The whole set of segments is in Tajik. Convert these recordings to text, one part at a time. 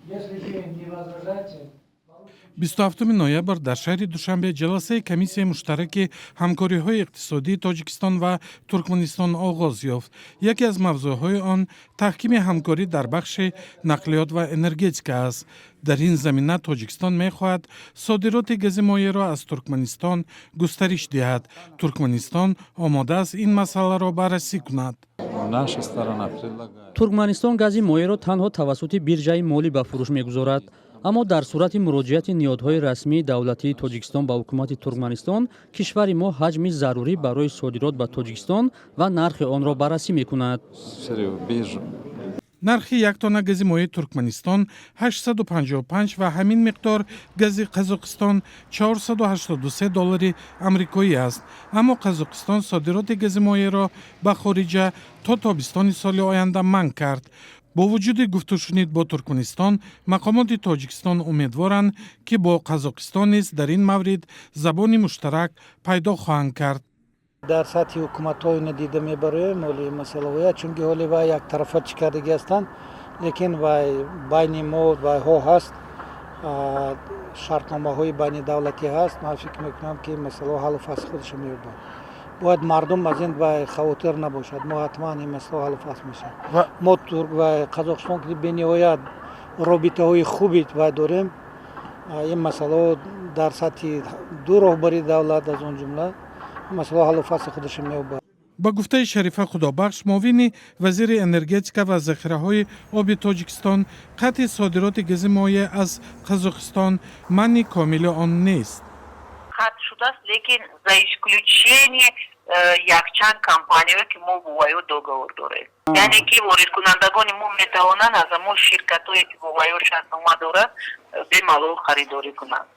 Если вы не возражаете, 27 ноябр дар шаҳри Душанбе ҷаласаи Комиссияи муштараки ҳамкориҳои иқтисодии Тоҷикистон ва Туркманистон оғоз ёфт. Яке аз мавзӯъҳои он таҳкими ҳамкорӣ дар бахши нақлиёт ва энергетика аст. Дар ин замина Тоҷикистон мехоҳад содироти гази моеъро аз Туркманистон густариш диҳад. Туркманистон омода аст ин масъаларо баррасӣ кунад. Наша сторона предлагает. Туркманистон гази моеъро танҳо тавассути биржаи молӣ ба фурӯш мегузорад, аммо дар сурати муроҷиати ниҳодҳои расмии давлатии Тоҷикистон ба ҳукумати Туркманистон, кишвари мо ҳаҷми зарурӣ барои содирот ба Тоҷикистон ва нархи онро баррасӣ мекунад. Через биржу. Нархи як тонна гази моеи Туркманистон 855 ва ҳамин миқдор гази Қазоқистон 483 доллари амрикоӣ аст. Аммо Қазоқистон содироти гази моеъро ба хориҷа то тобистони соли оянда манъ кард. Бо вуҷуди гуфтушунид бо Туркманистон, мақомоти Тоҷикистон умедворанд, ки бо Қазоқистон низ дар ин маврид забони муштарак пайдо хоҳанд кард. Дар сатҳи ҳукуматҳо ина дида мебароем ҳоли масъалаҳоя, чунки ҳоли вай яктарафа чӣ кардагӣ ҳастанд, лекин вай байни мо вайҳо ҳаст, шартномаҳои байнидавлатӣ ҳаст. Ман фикр мекунам, ки масъалаҳо ҳаллу фасли худашо меёбанд. Бояд мардум аз ин вай хавотир набошад. Мо ҳатман ин масъала ҳаллу фасл мешавад. Мо ва Қазоқистон ки бениҳоят робитаҳои хуби вай дорем, ин масъалаҳо дар сатҳи ду роҳбари давлат, аз он ҷумла, масъала ҳаллу фасли худашо меёбад. Ба гуфтаи Шарифа Худобахш, муовини вазири энергетика ва захираҳои оби Тоҷикистон, қатъи содироти гази моеъ аз Қазоқистон манъи комили он нест. Қатъ шудааст, лекин за исключение якчанд компанияе, ки мо бо ваё договор дорем, яъне ки воридкунандагони мо метавонанд аз ҳамон ширкатҳое, ки бо ваё шартнома дорад, бемалол харидорӣ кунанд.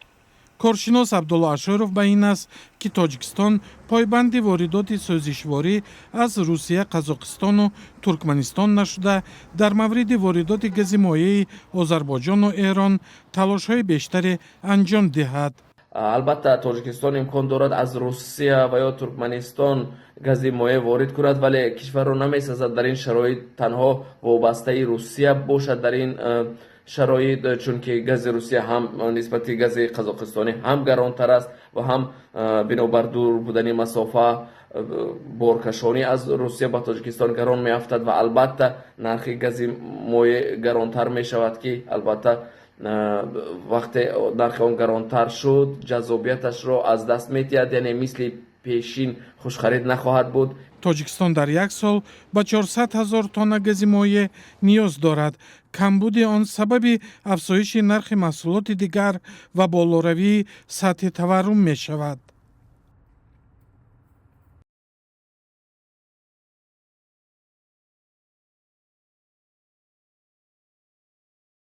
Коршинос Абдулло Ашуров ба ин аст, ки Тоҷикистон пойбанди воридоти сӯзишворӣ аз Русия, Қазоқистону Туркманистон нашуда, дар мавриди воридоти гази моеи Озарбойҷону Эрон талошҳои бештаре анҷом диҳад. Албатта, Тоҷикистон имкон дорад аз Русия ва ё Туркманистон гази моеъ ворид кунад, вале кишварро намесазад дар ин шароит танҳо вобастаи Русия бошад. Дар ин шароит, чунки гази Русия ҳам нисбати гази қазоқистонӣ ҳам гаронтар аст ва ҳам бинобар дур будани масофа боркашонӣ аз Русия ба Тоҷикистон гарон меафтад ва албатта нархи гази моеъ гаронтар мешавад, ки албатта вақте нархи он гаронтар шуд, ҷаззобияташро аз даст медиҳад, яъне мисли пешин хушхарид нахоҳад буд. Тоҷикистон дар як сол ба 400 ҳазор тонна гази моеъ ниёз дорад. Камбуди он сабаби афзоиши нархи маҳсулоти дигар ва болоравии сатҳи таваррум мешавад.